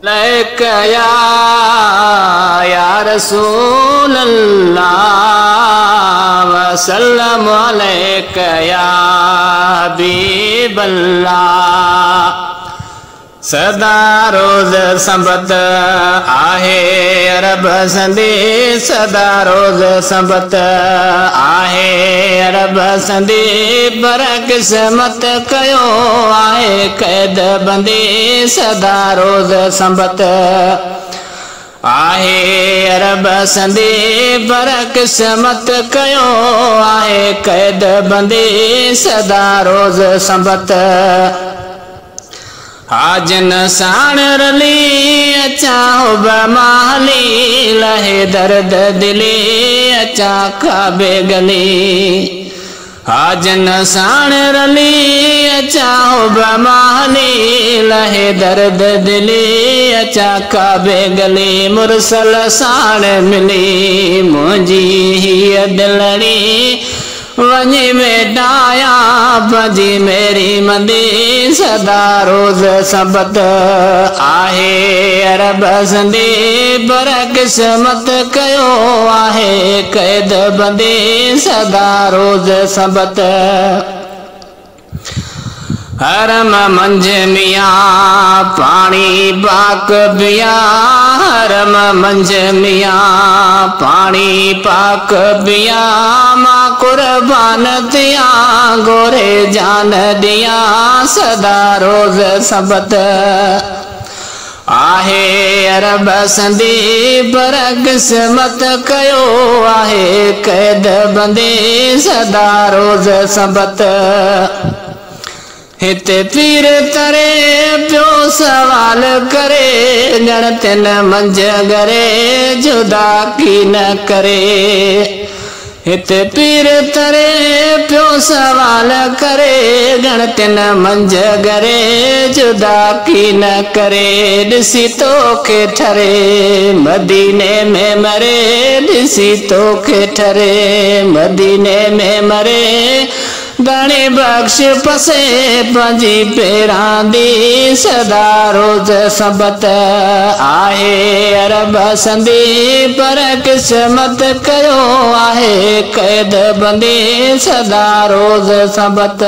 عليڪ يا يا رسول الله وسلم عليڪ يا حبيب الله. سدا روز سنبت آهي عرب سندي، سدا روز سنبت آهي عرب سندي، پر قسمت ڪيو آهي قيد بندي. سدا روز سنبت آهي عرب سندي، پر قسمت ڪيو آهي قيد بندي. سدا روز سنبت حاجن ساڻ رلي اچان، حب مالي لهي درد دلي اچان ڪعبي گلي. حاجن ساڻ رلي اچان، حب مالي لهي درد دلي اچان ڪعبي گلي. مرسل ساڻ ملي منهنجي هيءَ دلڙي، وڃي ويٽايا پنهنجي ميري مندي. سدا روز سنبت آهي عرب سندي، پر قسمت ڪيو آهي قيد بندي. سدا روز سنبت حرم منجهه ميان پاڻي پاڪ پيا، حرم منجهه ميان پاڻي پاڪ پيا، مان قربان ٿيان گوري جان ڏيان. سدا روز سنبت آهي عرب سندي، پر قسمت ڪيو آهي قيد بندي. سدا روز سنبت هتي پير تري پيو سوال ڪري، ڳڻتين منجهه گري جدا ڪي نه ڪري. هتي پير تري پيو سوال ڪري، ڳڻتين منجهه گري جدا ڪي نه ڪري. ڏسي توکي ٺري مديني ۾ مري، ڏسي توکي ٺري مديني ۾ مري. ڌڻي بخش پسي پنهنجي پيراندي. سدا روز سنبت آهي عرب سندي، پر قسمت ڪيو آهي قيد بندي. سدا روز سنبت.